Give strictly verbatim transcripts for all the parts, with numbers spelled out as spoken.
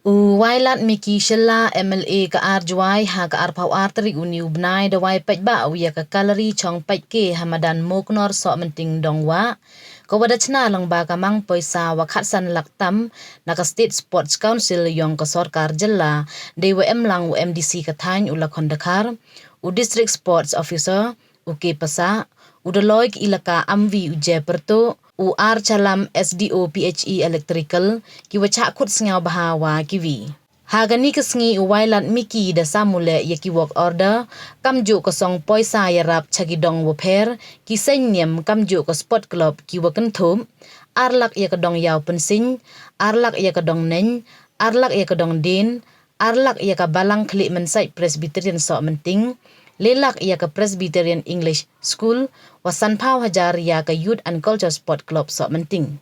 U Wailadmiki Shylla, M L A ka ar Jwai, ha ka arphaw ar tarik u ni u bnai da wai paidbah u ya ka gallery chong paid ke ha madan Moknor Sohmynting Dongwah, ka wa da chna lang ba ka mang poisa wa khatsan lak tam na ka State Sports Council yong ka sorkar jylla, dei wa em lang u M D C ka thain u Lakhon Dkhar, u District Sports Officer, u K Pasa, u Daloi ki ilaka Amwi u Jay Pyrtuh, u R Chalam S D O P H E Electrical, ki wa chah khut sngewbha wa ki wi. Ha kani ka sngi u Wailadmiki da sam u leh ya ki work order, kamjooh ka song poisa yarap cha ki dong wa pher, ki seng niam kamjooh ka sport club ki wa kynthup, ar lak ya ka dong Yaw Pynsing, ar lak ya ka dong Neng, ar lak ya ka dong Dien, ar lak ya ka Balang Khliehmynsaid Presbyterian Sohmynting, le lak ya ka Presbyterian English School, wa sanphaw hajar ya ka Youth and Culture Sport Club Sohmynting.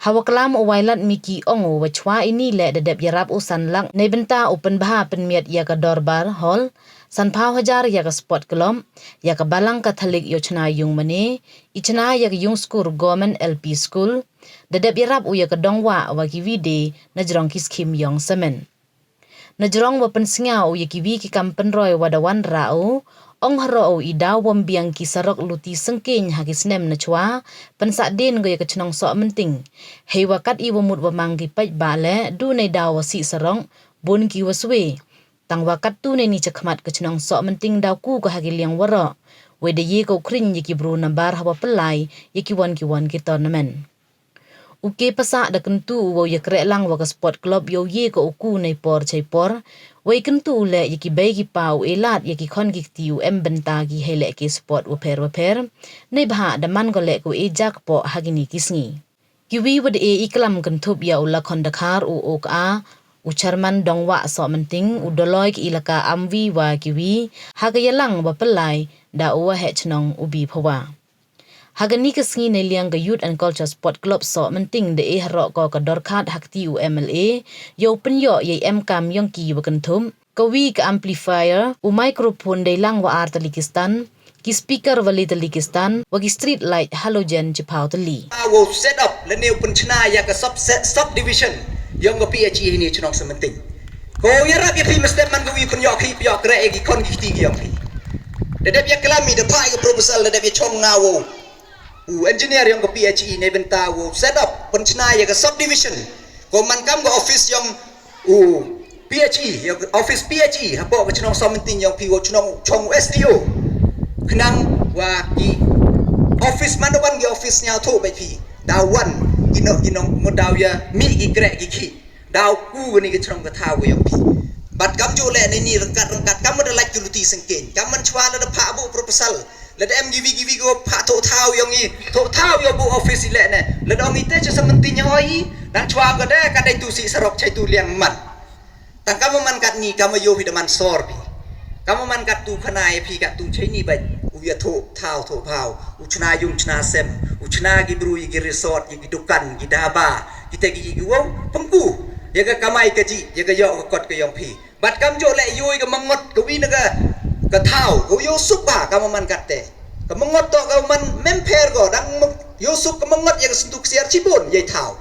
Ha wa klam u Wailadmiki ong u wa chwa ini leh da dep yarap u san lak neibynta u pynbha pynmiat ya ka Dorbar Hall, sanphaw hajar ya ka Sport Club, ya ka Balang Catholic yow chna yung mane, i chna ya ka yung skur Government L P School, da dep yarap u ya ka dong wah wa ki wi de na jrong ki scheme yong samen. Na jrong wa pynsngew u ya ki wi ki kam pynroi wa da wanrah u, ong haroh u i daw wym biang ki sarok luti syngkien ha ki snem na chwa, pynsah dien ko ya ka chnong Sohmynting. Hei wa kat i wa mut wa mang ki paidbah leh, du nei daw wa sih sarok, bun ki wa swe. Tang wa kat tu nei ni chakhmat ka chnong Sohmynting daw ku ko ha ki liang waroh. Wei da ye ko khring ya ki bru nabar ha wa pynlai ya ki wan ki wan ki tournament. U K Pasa da kyntu u wow ya kreh lang wa ka sport club yow ye ko u ku nei por chai por. Wei kyntu u leh ya ki bei ki pa u e lad ya ki khon ki kti u em bynta ki hei leh ki sport wa pher wa pher. Neibhah da man ko leh ko e jak poh ha kini ki sngi. Ki wi wa da e i klam kynthup ya u Lakhon Dkhar, u Okah, u Chairman Dongwah Sohmynting, u Daloi ki ilaka Amwi wa ki wi, ha ka yalang wa pynlai da u wa heh chnong u Bi Phawa. Ha kani ka sngi nei liang ka Youth and Culture Sport Club Sohmynting da e haroh ko ka dorkhat ha kti u M L A, yow pynyoh yei em kam yong ki wa kynthup, ka wi ka amplifier, u microphone dei lang wa ar tylli ki stand, ki speaker wa le tylli ki stand, wa ki street light halogen chiphaw tylli. Wow set up lane u pynchna ya ka sub, subdivision yong ka P H E hini chnong Sohmynting. Ko yarap ya phi mynstep man ka wi pynyoh ki pynyoh kreh ya ki khon ki kti ki yong phi. Da dep ya klam i da phah i ka proposal, da dep ya chong nga wow u engineer yong ka P H E neibynta wow set up pynchna ya ka subdivision. Ko man kam ka office yong u P H E, yong ka office P H E hapoh ka chnong Sohmynting yong phi wow chnong chong u S D O. Khnang wa ki office man da wan ki office sngewthuh bad phi. Daw wan ki nong ki nong mut daw ya mih ki kreh ki khih. Daw ku kani ka chnong ka thaw ka yong phi. Bad kamjooh leh neini ryngkat ryngkat kam wa da lait ki luti syngkien. Kam man chwa lada phah bu proposal, lada em ki wi ki wi ko phah thoh thaw yong i, thoh thaw yong bu office i leh ne. Lada ong i te cha Sohmynting ya hoi i, dang chwa ka de ka dei tu sih sarok chai tu liang man. Tang kam wa man katni kam wa yoh phi da man sor phi. Kam wa man kat tu khana ya phi kat tu chai ni bad u ya thoh thaw thoh phaw, u chna yung chna sem, u chna ki bru ya ki resort, ya ki dukan, ki dhaba, ki te ki ki wow pynku ya ka kamai ka jih, ya ka yoh ka kot ka yong phi. Bad kamjooh leh yoh i ka mangot ka wi na ka, ka thaw ka yoh suk ba kam wa man kat te. Ka mangot toh ka man mempher ko dang yoh suk ka mangot ya ka syntu ksiar chibun yei thaw.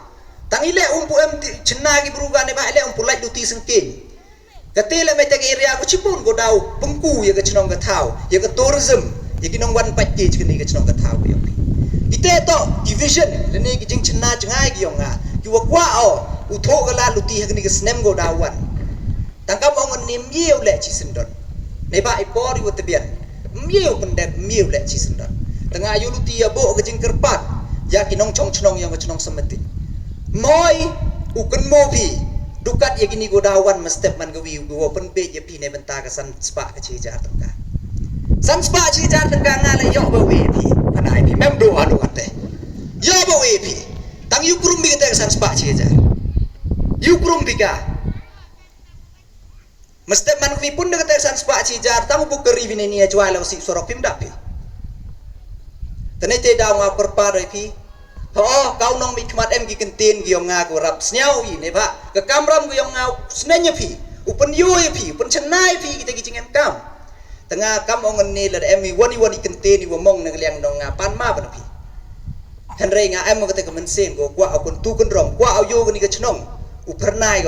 Tang i leh um pu em ti chna ki bru ka neibhah i leh um pu lait luti syngkien. Ka te leh mei te ka area ko chibun ko daw pynku ya ka chnong ka thaw, ya ka tourism, ya ki nong wan pait ki cha kani ka chnong ka thaw ka yong phi. Ki te toh ki vision lane ki jingchna jngai ki yong nga, ki wa kwah o u thoh ka lad luti ha kani ka snem ko daw wan. Tang kam ong ni myew leh chi syndon. Neibhah i por i wa tbian myew pyndep myew leh chi syndon. Tang nga yoh luti ya bo ka jingkyrpad ya ki nong chong chnong yong ka chnong Sohmynting. Moi u kynmo phi dukat ya kini ko daw wan mynstep man ka wi u wow pynbeit ya phi neibynta ka san spah ka chi hajar tyngka. San spah chi hajar tyngka nga leh yoh ba wi phi. Panai phi mem do anu kate. Yoh ba wi phi. Tang yu krum phi kate ka san spah chi hajar. Yu krum phi ka. Mynstep man ka wi pun da kate ka san spah chi hajar, tang u buk kari wi neini ya chwa la wa sih sarok phim dap phi. Tane te daw nga kyrpad oi phi. Ho, ka u nongmihkhmat em ki kyntien ki yong nga ko rap sniaw i neibhah ka kamram ko yong nga u sneng ya phi, u pynyoh ya phi, u pynchna ya phi ki te ki jingem kam. Tang nga kam ong ni lada em i wan i wan i kyntien i wa mong na ka liang nong nga pan map na phi. Hynrei nga em ka te ka mynsiem ko kwah u kyntu kynrong, kwah u yoh kani ka chnong u phyrnai ko